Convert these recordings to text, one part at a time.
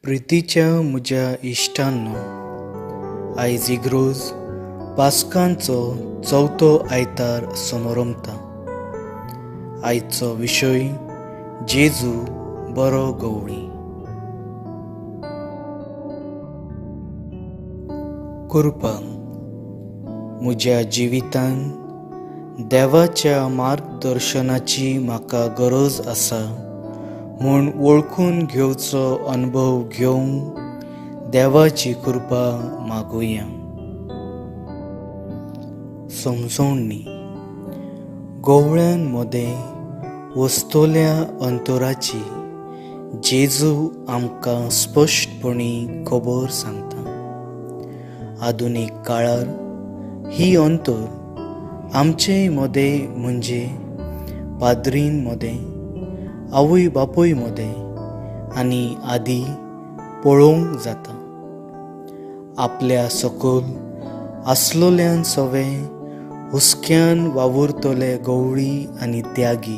प्रितीच्या म्हज्या इश्टांनो, आयज इग्रोज पास्कांचो चवथो आयतार समोरमता. आयचो विशय जेजू बरो गवळी. कृपा म्हज्या जिवितान देवाच्या मार्गदर्शनाची म्हाका गरज आसा म्हूण वळखून घेवचो अनुभव घेवंक देवाची कृपा मागुया. समजवणी गवळ्यां मदें वस्तोल्या अंतराची जेजू आमकां स्पश्टपणी खबर सांगता. आधुनीक काळार ही अंतर आमचे मदें म्हणजे पाद्रीन मदें, आवय बापूय मदें आनी आदी पळोवंक जाता. आपल्या सकयल आसलोल्यान सवे हुस्क्यान वावुरतले गवळी आनी त्यागी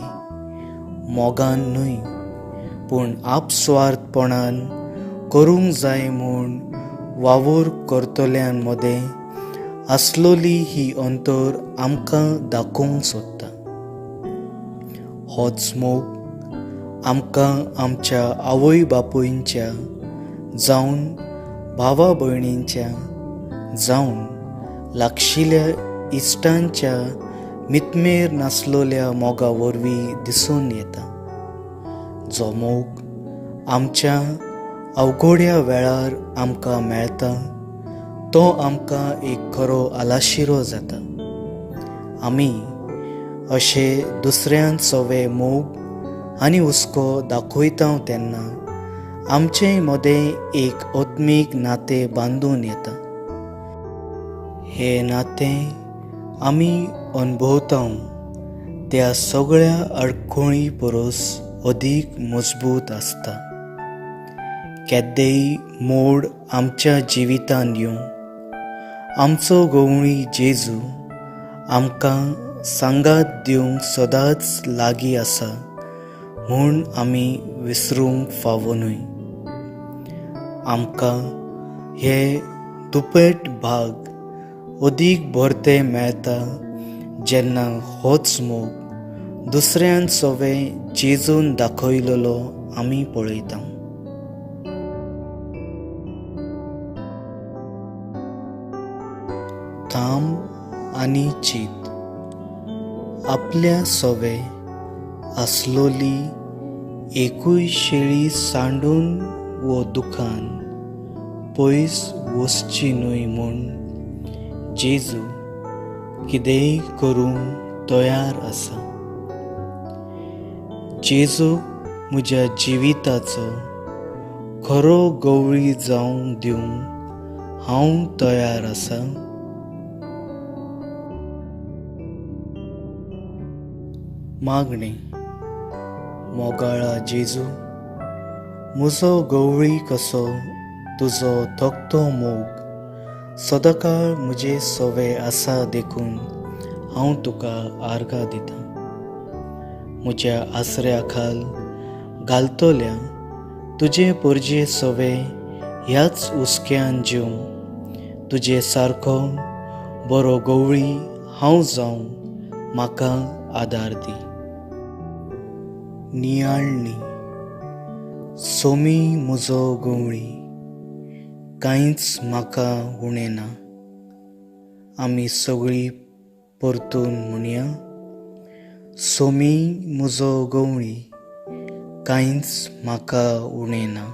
मोगान न्हय पूण आपस्वार्थपणान करूंक जाय म्हूण वावर करतल्यान मदें आसलोली ही अंतर आमकां दाखोवंक सोदता. होच मोग आमकां आमच्या आवय बापूंच्या जावन भावा भयणींच्या जावन लागशिल्या इश्टांच्या मितमेर नासलोल्या मोगा वरवीं दिसून येता. जो मोग आमच्या अवघड्या वेळार आमकां मेळटा तो आमकां एक खरो आलाशिरो जाता. आमी अशे दुसऱ्यान सवे मोग आनी हुस्को दाखयता तेन्ना आमचे मदें एक आत्मीक नातें बांदून येता. हें नातें आमी अनुभवता त्या सगळ्या अडखळी परस अदीक मजबूत आसता. केद्देय मोड आमच्या जिवितान येवं, आमचो गवळी जेजू आमकां सांगात दिवंक सदांच लागीं आसा म्हूण आमी विसरूंक फावो न्हय. आमकां हे दुपेट भाग अदीक भरते मेळटा जेन्ना होच मोग दुसऱ्यान सवे जेजून दाखयलेलो आमी पळयता. थांब आनी चीत. आपल्या सवे आसलोली एकूय शेळी सांडून वो दुखान पयस वचची न्हय म्हूण जेजू कितेंय करूंक तयार आसा. जेजू म्हज्या जिविताचो खरो गवळी जावंक दिवंक हांव तयार आसा. मागणें. मोगाळा जेजू, म्हजो गवळी कसो तुजो थकतो मोग सदांकाळ म्हजे सवे आसा देखून हांव तुका आर्गां दितां. म्हज्या आसऱ्या खाल घालतल्या तुजे परजे सवे ह्याच हुस्क्यान जेवं तुजे सारको बरो गवळी हांव जावं म्हाका आदार दी. नियाळणी. सोमी म्हजो गवळी, कांयच म्हाका उणें ना. आमी सगळीं परतून म्हणया, सोमी म्हजो गवळी, कांयच म्हाका उणें ना.